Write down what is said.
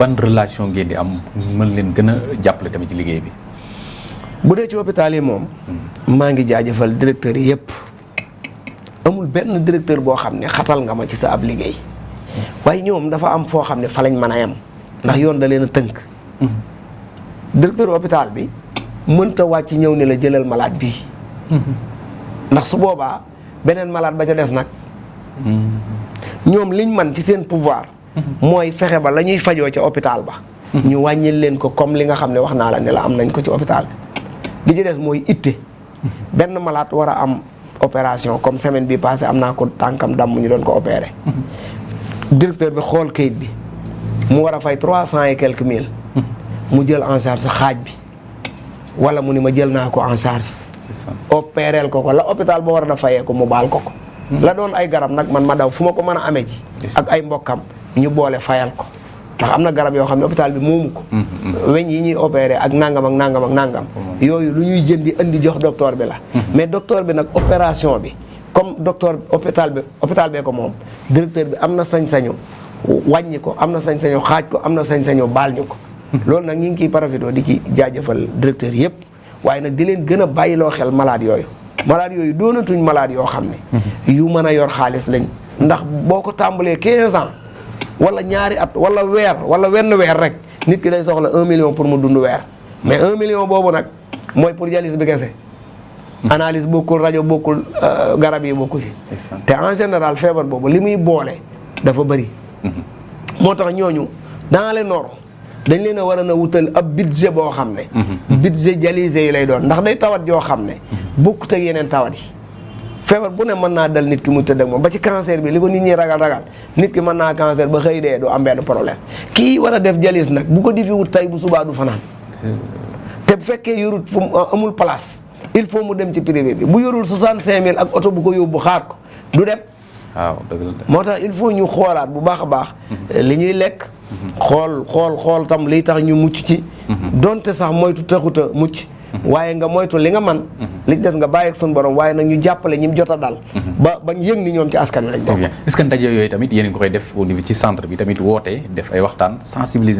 ban relation ngeen di am mën leen gën a jàppale tamit ci liggéey bi. bu dee ci hôpital yi moom. maa ngi jaajëfal directeur yi yëpp. amul benn directeur boo xam ne xatal nga ma ci sa ab liggéey. waaye ñoom dafa am foo xam ne fa lañ mën a yem. ndax yoon da leen a tënk. directeur hôpital bi mënta wàcc ñëw ne la jëlal malade bii. ndax su boobaa beneen malade ba ca des nag. ñoom liñ man ci seen pouvoir. mooy fexe ba la ñuy fajoo ca hôpital ba. ñu wàññil leen ko comme li nga xam ne wax naa la ne la am nañ ko ci hôpital bi. bi ci des mooy itte. benn malade war a am opération comme semaine bi passé am naa ko tànkam damm ñu doon ko opéré. directeur bi xool kayit bi mu war a fay 300 et quelques mille. mu jël en charge xaaj bi. wala mu ni ma jël naa ko en charge. opéreel ko la hôpital ba war na fayee ko mu baal ko. la doon ay garab nag man ma daw fu ma ko mën a amee ci. ak ay mbokkam ñu boole fayal ko. ndax am na garab yoo xam ne hôpital bi moomu ko. weñ yi ñuy opéré ak nangam ak nangam ak nangam. yooyu lu ñuy jëndi indi jox docteur bi la. mais docteur bi nag opération bi comme docteur hôpital bee ko moom directeur bi am na sañ-sañu wàññi ko am na sañ-sañu xaaj ko am na sañ-sañu baal ñu ko. loolu nag ñu ngi ciy profité di ci jaajëfal directeur yëpp waaye nag di leen gën a bàyyiloo xel malade yooyu. malade yooyu doonatuñ malade yoo xam ne. yu mën a yor xaalis lañ. ndax boo ko tàmbalee 15 ans. wala ñaari at wala weer wala wenn weer rek nit ki day soxla 1 million pour mu dund weer mais 1 million boobu nag mooy pour dialyse bi kese. analyse bokkul rajo bokkul garab yi bokku ci. te en général feebar boobu li muy boole dafa bëri. moo tax ñooñu dans les normes dañ leen a war a wutal ab budget boo xam ne. budget dialyse yi lay doon ndax day tawat yoo xam ne. bokkut ak yeneen tawat yi. feebar bu ne mën naa dal nit ki mu tëdd ak moom ba ci cancer bi li ko nit ñi ragal nit ki mën naa cancer ba xëy dee du am benn problème kii war a def dialyse nag bu ko difi wut tey bu subaa du fanaan te bu fekkee yorut fu amul place il faut mu dem ci privé bi bu yorul 65000 ak oto bu ko yóbbu xaar ko du dem. waaw dëgg la moo tax il faut ñu xoolaat bu baax a baax. li ñuy lekk. xool tam liy tax ñu mucc ci. donte sax moytu taxut a mucc. waaye nga moytu li nga man li des nga bàyyi ak suñu borom waaye nag ñu jàppale ñi jot a dal. bañ yëg ni ñoom ci askan wi lañ bokk. est-ce que ndaje yooyu tamit yéen a ngi koy def au niveau ci centre bi tamit woote def ay waxtaan sensibiliser.